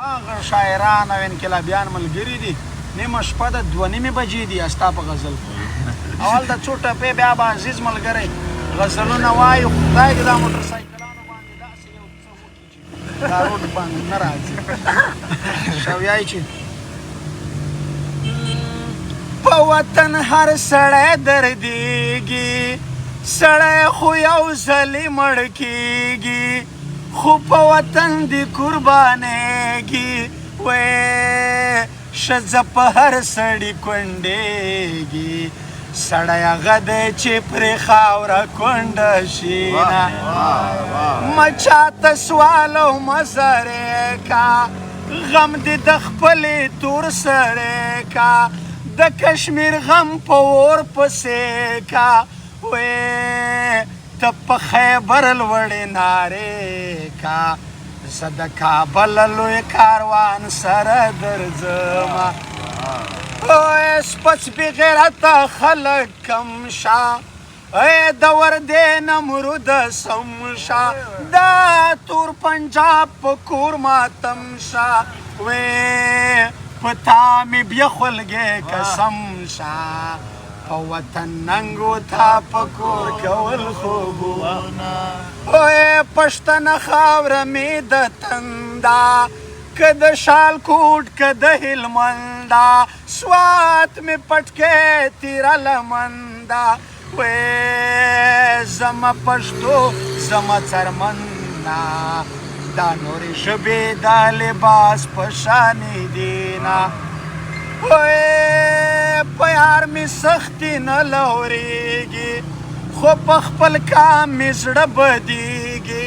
هغه شاعران او انقلابیان ملګري دي. نیمه شپه ده، 2:30 بجې دي. ستا په غزل اول د څو ټپې، بیا به عزیز ملګری غزلونه وایي. خدای دې دا موټر سایکلانو باندې داسې یو څه وکړي چې دا روډ باندې نه راځي. شویای چې په وطن هر سړی دردېږي، سړی خو یو ځلې مړ کېږي، خو په وطن دې قربانېږي. وې ښځه په هر سړي کونډېږي، سړی هغه دی چې پرې خاوره کونډه شي. نه مچا ته سوال او مزرې کا، غم دې د خپلې تور سړې کا، د کشمیر غم په اور پسې کا. وې ته په خیبر لوړې نارې کا، زه د کابل لوی کاروان سره درځمه. اوې سپڅ بغیرته خلک کم شه، اے د وردې نمرود سم شه، دا تور پنجاب په کور ماتم شه. وې پتا مې بیا خلګې قسم شه، په وطن ننګو تا په کور کول خوبونه. اوې پښتنه خاوره مې د تندا، که د شالکوټ که د هلمندا، سوات مې پټکې تیره لمندا. وې زما پښتو زما څرمندا، دا نورې ژبې د لباس په شان دي نه. وې په یار مې سختي نه لورېږي، خو په خپل کام مې زړه بدېږي،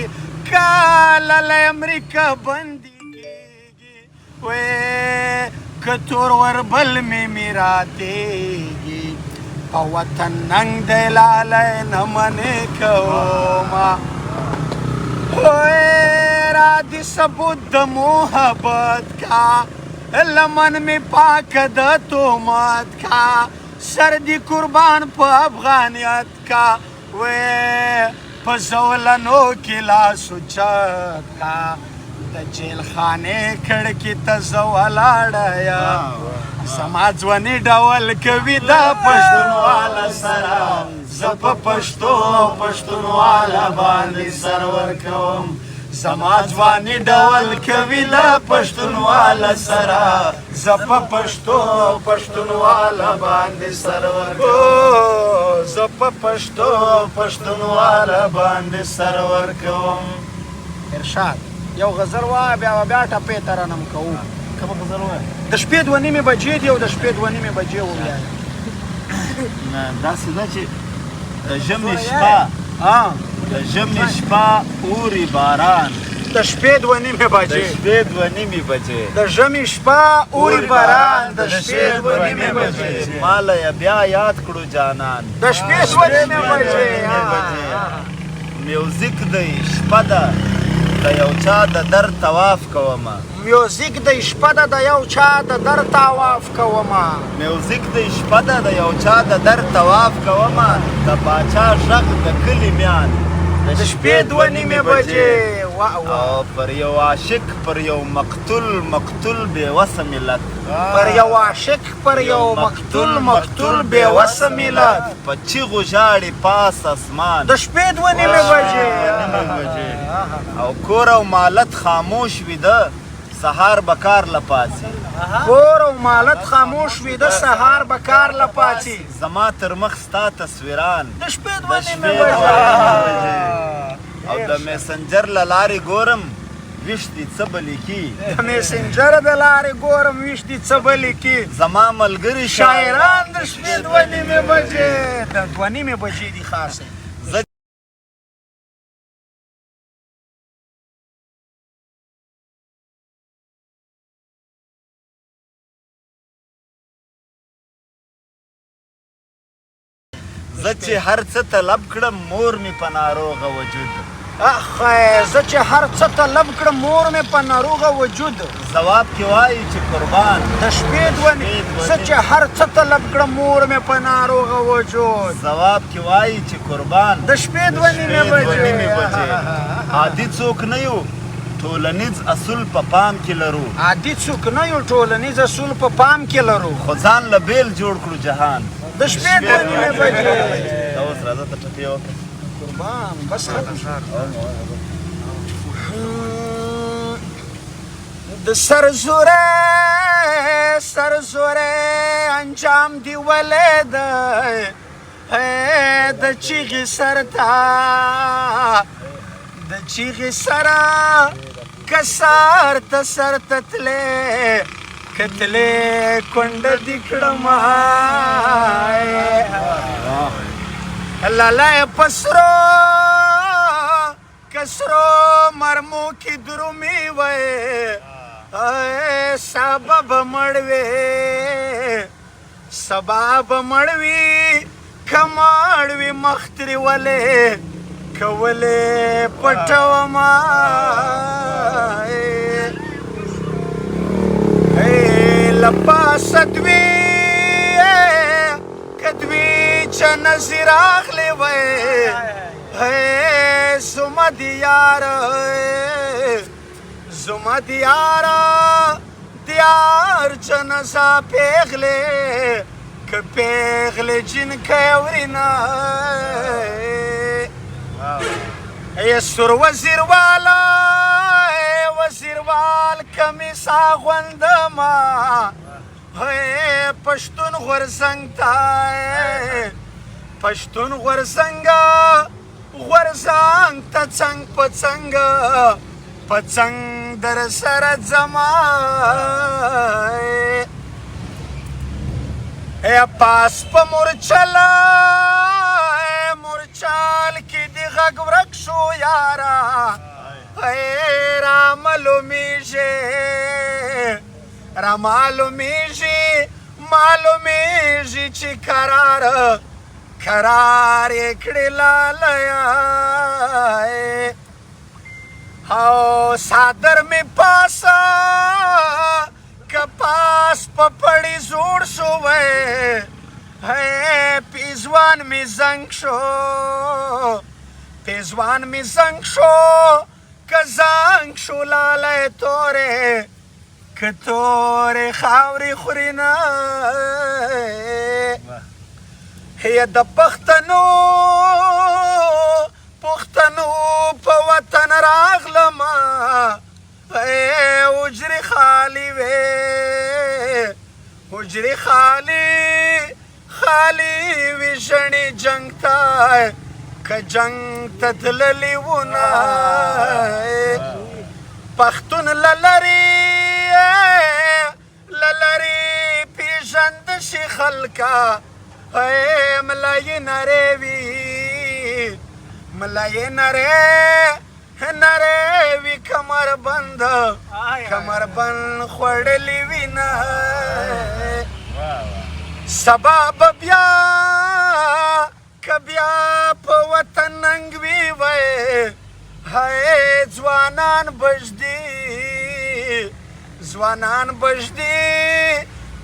کاله له امریکا بندي کېږي. وې که تور وربل مې میراتېږي، په وطن ننګ دی لالی نه منې کومه. وې را دي ثبوت د محبت کا، لمن مې پاک د تومت کا، سر دي قربان په افغانیت کا. وې په زولنو کې لاس اوچت کا، د جیل خانې کړکې ته زه ولاړه یم. زما ځواني ډول کوي د پښتونواله سره، زه په پښتو پښتونواله باندې سر ورکوم. زما ځواني ډول کوي د پښتونواله سره، زه په پښتو پښتونواله باندې سر ورکوم. زه په پښتو پښتونواله باندې سر ورکوم. ارشاد، یو غزل وایه، بیا بیا ټپې ترنم کوو. کوم غزل وایه؟ د شپې 2:30 بجې دي او د شپې 2:30 بجې ووایه. نه، داسې ده چې د ژمي شپه، د ژمي شپه، اوري باران. د شپې 2:30 د بجې. شپې 2:30 بجې. د ژمي شپه، اوري باران، د شپې 2:30 بجې. ماله یې بیا یاد کړو جانان. د شپې 2:30 بجې. 2:30 بجې. میوزیک دی، شپه ده، د یو چا د در طواف کومه. میوزیک دی، شپه ده، د یو چا د در طواف کومه. میوزیک دی، شپه ده، د یو چا د در طواف کومه، د باچا غږ د کلي میان. د شپې 2:30 بجې. وا وا. او پر یو عاشق، پر یو مقتول مقتول بې وسه ملت. پر یو عاشق، پر یو مقتول مقتول بې وسه ملت. په چیغو ژاړي پاس اسمان. د شپې 2:30 بجې. 2:30 بجې. او کور او مالت خاموش ویده، سهار به کار لپاڅي. کور او مالت خاموش ویده، سهار به کار لپاڅي. زما تر مخ ستا تصویران. د شپې د دوه نیمې شپې 2:30 بجې. بجې. او د میسنجر له لارې ګورم، ویښ دي څه به لیکي. د میسنجر د لارې ګورم، ویښ دي څه به لیکي. زما ملګري شاعران. د شپې 2:30 بجې، د 2:30 بجې دي خاصې. زه زه چې هر څه طلب کړم، مور مې په ناروغه وجود. اخ، زه چې هر څه طلب کړم، مور مې په ناروغه وجود. ځواب کې وایي چې قربان. د شپې دوه زه چې هر څه طلب کړم، مور مې په ناروغه وجود. ځواب کې وایي چې قربان. د شپې 2:30 2:30 بجې. بجې. عادي څوک نه یو، ټولنیز اصول په پام کې لرو. عادي څوک نه یو، ټولنیز اصول په پام کې لرو. خو ځان له بېل جوړ کړو جهان. د شپې 2:30 بجې. دا اوس راځه ته ټپې وکړه. قربان، بس ختم شو. د سر زوره، سر زوره انجام دی ولې د چیغې سر تا، د چیغې سره کسار ته سر ته تلې کتلې کونډه دې کړم. لالا پسرو کسرو مرمو کې درومي وای، سبب مړوي، سبب مړوي کماړوي مختري ولې کولې پټوم. لپاسه دوی کدوی چې نظر اخلي وای، زما دیار، زما دیار دیار جنازه پیغلې که پیغلې جنکۍ ورینا. ای سور وزیر والا، وزیروال کمیس اغوندما، پښتون غورځنګ ته، پښتون غورځنګ غورځنګ ته څنګ په څنګ په څنګ در سره ځما. ای پاس په مورچل، مورچل کې دی غږ ورک شو یارا. ای را معلومیږي، را معلومیږي، معلومیږي چې قرار قرار یې کړې لالیا. او صادر می پاسا کپاس په پړی زوړ شوی، پیزوان می زنګ شو، پیزوان می زنګ شو، که زنګ شو لالی تورې که تورې خاورې خوري نه. هي د پښتنو پښتنو په وطن راغلمه، حجرې خالي وې، حجرې خالي خالي وي، ژڼي جنګ ته که جنګ ته تللي وو نه. پښتون لري لري پیژند شي خلکا، ای ملای نری وي، ملای نری نری وي، کمر بند کمر بند خوړلی وي نه. سبا به بیا که بیا په وطن ننګ وي وای، هاي ځوانان بجدي، ځوانان بجدي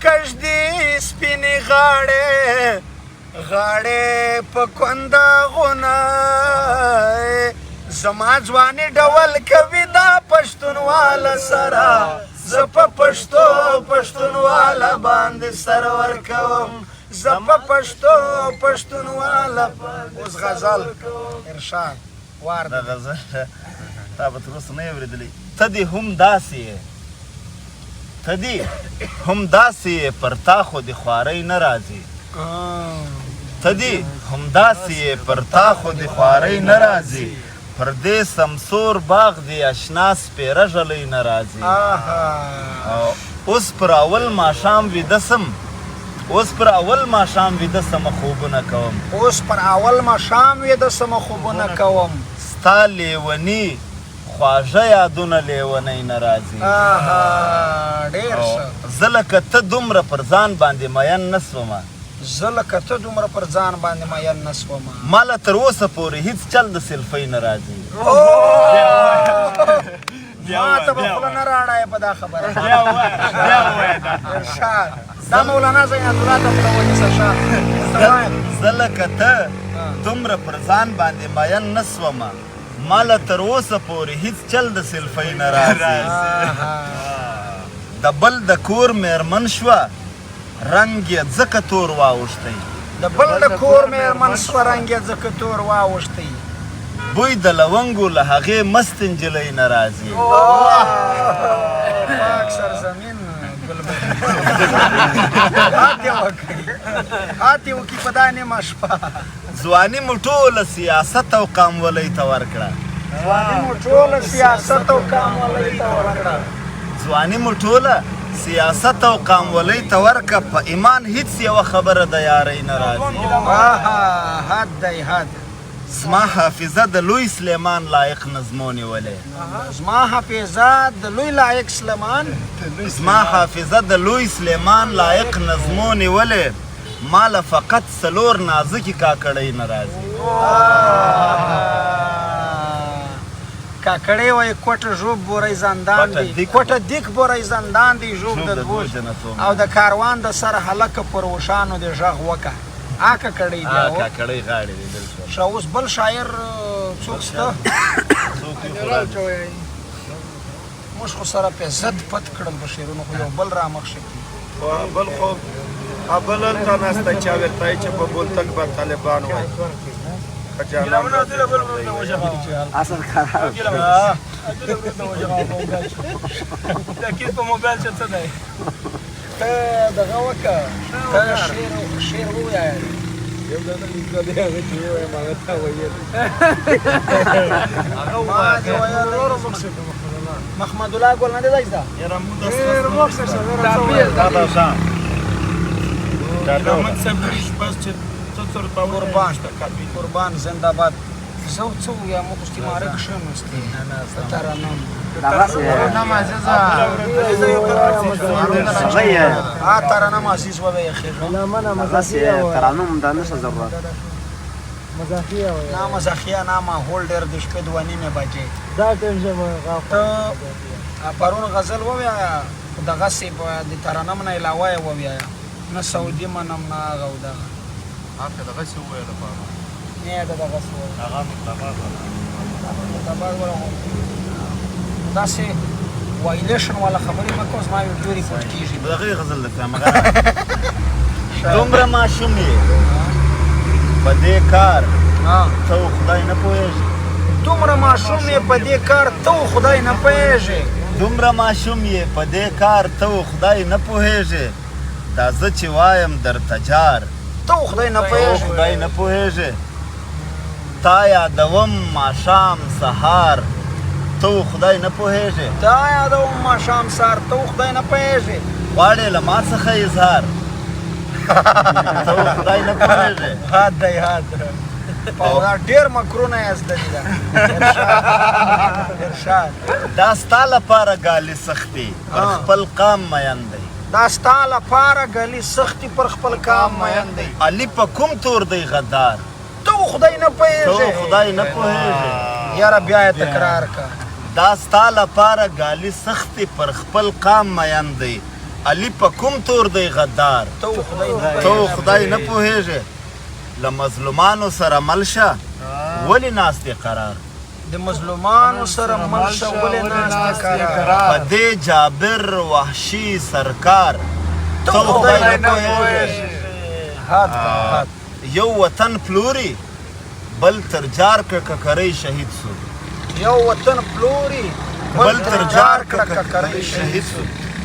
کږدي سپینې غاړې غاړې په کونده غونه. زما ځواني ډول کوي دا پښتونواله سره، زه په پښتو پښتونواله باندې سر ورکوم، زه په پښتو پښتونواله. اوس غزل ارشاد وار. دا غزل تا به تر اوسه نه یې اورېدلی. ته دې هم داسې یې، ته دې هم داسې یې، پر تا خو دې خوارۍ نه راځي. ته دې هم داسې یې، پر تا خو دې خوارۍ نه راځي، پر دې سمسور باغ دې اشنا سپېره ږلۍ نه راځي. او اوس پر اول ماښام ویده سم، اوس پر اول ماښام ویده سم خوبونه کوم. اوس پر اول ماښام ویده سم خوبونه کوم. ستا لیوني خواږه یادونه لیونی نه راځي. ډېر ښه. زه لکه ته دومره پر ځان باندې مین نه سوم. زه لکه ته دومره پر ځان باندې مین نه سوم. ما له تر اوسه پورې هیڅ چل د سیلفۍ نه راځي. ما ته به خوله نه راړی په دا خبره. ارشاد، دا مولانا زین الله ته خوله ونیسه. ښه. زه لکه ته دومره پر ځان باندې مین نه سوم، ماله تر اوسه پورې هیڅ چل د سلفۍ نه راځي. د بل د کور میرمن شوه رنګ یې ځکه تور واوښتی. د بل د کور میرمن شوه رنګ یې ځکه تور واوښتی. بوی د لونګو له هغې مستې نجلۍ نه راځي. پاک سرزمین ګلبدین هاتې وکړي هاتې وکړي په دا نیمه شپه. ځواني مو ټوله سیاست او قامولۍ ته ورکړه. ځواني مو ټوله سیاست او قامولۍ ته ورکړه. ځواني مو ټوله سیاست او قامولۍ ته ورکړه، په ایمان هیڅ یوه خبره د یارۍ نه راځي. حد دی حد. زما حافظه د لوی سلیمان لایق نظمو نیولې. زما حافظه د لوی لایق سلیمان. زما حافظه د لوی سلیمان لایق نظمو نیولې، ماله فقط څلور نازکې کاکړۍ نه راځي. کاکړۍ وایي کوټه ژوب بوری زندان دی، کوټه دیک بوری زندان دی، ژوب د دوو او د کاروان د سر هلکه پر اوښانو دې غږ وکه. آ کاکړۍ دی. کاکړۍ غاړې دی بالکل. ښه اوس بل شاعر څوک شته؟ موږ خو سره په زد پت کړل په شعرونو، خو یو بل رامخ شي. بل خو بل هلته ناسته چا ورته چې په بولتک به طالبان وای. اصل خراب په موبایل چې څه دی؟ ته دغه وکړه، ته شعر ووایه. یو دانه لیکل دی هغه چې ووایم هغه تا ویل. ما دې ویل محمد الله ګل نه دی زده؟ قربان قربان زنده باد. زه څه ووایم، خو استعماره کښېناستې ترنم. ترنم عزیز ووایه خېژه. ترنم دا نشته ضرورت. نه مزاحیه نه، ماحول ډېر د شپې 2:30 بجې. ته پرون غزل ووایه، خو دغسې د ترنم نه علاوه یې ووایه، نه سعودي منم نه هغه او دغه. دغسې وویله پرون. نه ده دغسې وویله. داسې وایلیشن والا خبرې مه کوه، زما ویډیو ریکارډ کېږي. دغه غزل درته دومره ماشوم یې په دې کار ته و خدای نه پوهېږې. دومره ماشوم یې په دې کار ته و خدای نه پوهېږې. دومره ماشوم یې په دې کار ته و خدای نه پوهېږې، دا زه چې وایم درته جار ته و خدای نه پوهېږې. خدای نه پوهېږې. تا یادوم ماښام سهار ته و خدای نه پوهېږې. تا یادوم ماښام سهار ته و خدای نه پوهېږې. غواړې له ما څخه اظهار ته و خدای نه پوهېږې. حد دی حد. او دا ډېر مکرونه یې زده دي. دا ارشاد دا ستا لپاره ګالي سختي پر خپل قام مین دی. دا ستا لپاره ګالي سختي پر خپل قام مین دی. علي په کوم تور دی غدار ته و خدای نه پوهېږې. ته و خدای نه پوهېږې. یاره بیا یې تکرار کړه. دا ستا لپاره ګالي سختي پر خپل قام مین دی، علي په کوم تور دی غدار ته و خدای نه پوهېږې. له مظلومانو سره مل شه ولې ناست یې قرار. د مظلومانو سره مل شه ولې ناست یې قرار. په دې جابر وحشي سرکار ته و خدای نه پوهېږې. یو وطن پلوري بل تر جار کړه ککرۍ شهید سو. یو وطن پلوري بل تر جار کړه ککرۍ شهید سو.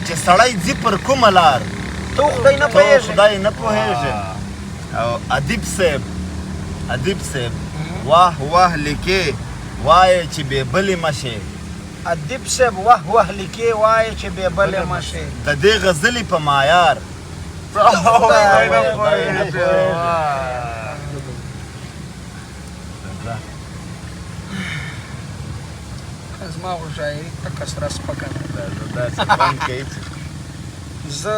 چې سړی ځي پر کومه لار ته خدای نه پوهېږې. خدای نه پوهېږې. او ادیب صاحب، ادیب صاحب واه واه لیکې وایې چې بې بلې مه شې. ادیب صاحب واه واه لیکې وایې چې بې بلې مه شې. د دې غزلې په معیار خدای نه پوهېږې. زما خو شاعري تکه سره سپکه ده. زه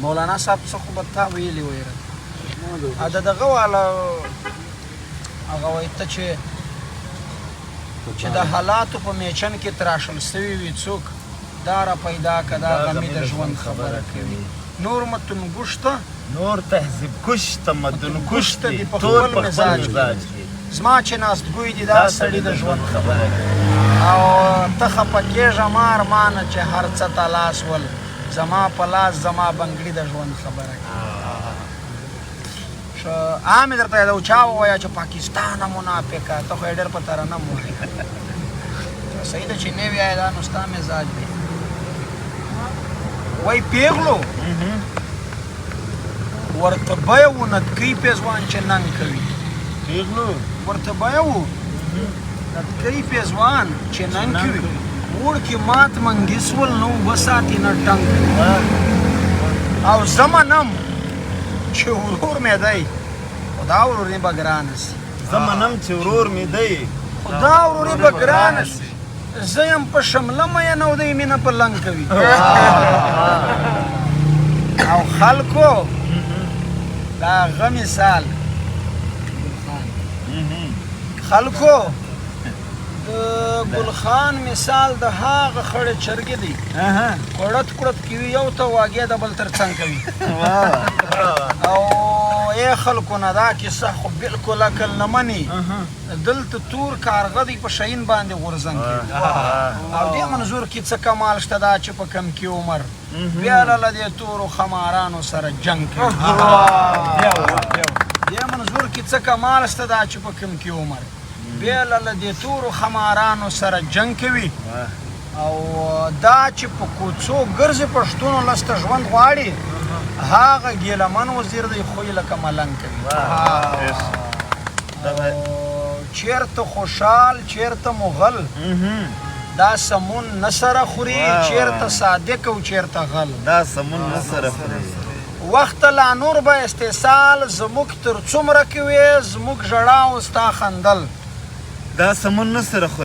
مولانا صاحب څه خو به تا ویلي وای راته. د دغه والا هغه وایي ته چې د حالاتو په میچن کې تراشل سوي وي څوک، دا را پیدا که دا غمي د ژوند خبره کوي. نور متنګوش ته نور تهذیب کش تمدن کش دی، تور په خپل مزاج کې. زما چې ناستګوی دي دا سړي د ژوند خبره او ته خپه کېږه مه ارمانه چې هر څه ته لاس ول زما په لاس زما بنګړي د ژوند خبره شه عام درته یادو چا ووایه چې پاکستان منافقه ته خو یې ډېر په ترنم وایې. صحیح ده چې نه ویایې دا نو ستا مزاج دی. وای پیغلو ورته بیه و نتکۍ پیزوان چې ننګ کوي. پیغلو ورته بیه و نتکۍ پیزوان چې ننګ کوي. وړ کې مات منګي سول نو وساتي نه ټنګ. او زه منم چې ورور مې دی خو دا وروري به ګرانه سي. زه منم چې ورور مې دی خو دا وروري به ګرانه سي. زه یم په شمله مین او دی مینه په لنګ کوي. او خلکو دا غ مثال خلکو د ګل خان مثال د هغه خړې چرګې دی، کړت کړت کوي، یو ته واګې د بل تر څنګ کوي. او ای خلکو نه دا کیسه خو بالکل عقل نه مني. دلته تور کارغه دی په شهین باندې غورځنګ کوي. او دې منظور کې څه کمال شته دا چې په کمکي عمر بیا له دې تورو خمارانو سره جنګ کوي. دې منظور کې څه کمال شته دا چې په کمکي عمر بیا له دې تورو خمارانو سره جنګ کوي. او دا چې په کوڅو ګرځي پښتونو لسته ژوند غواړي، هغه ګیلمن وزیر دی خو یې لکه ملنګ کوي. چیرته خوشحال چیرته مغل، دا سمون نه سره خوري، چیرته صادق او چیرته غل، دا سمون نه سره خوري. وخت لا نور به استحصال زموږ تر څومره کوي، زموږ ژړا او ستا خندل، دا سمون نه سره خوري.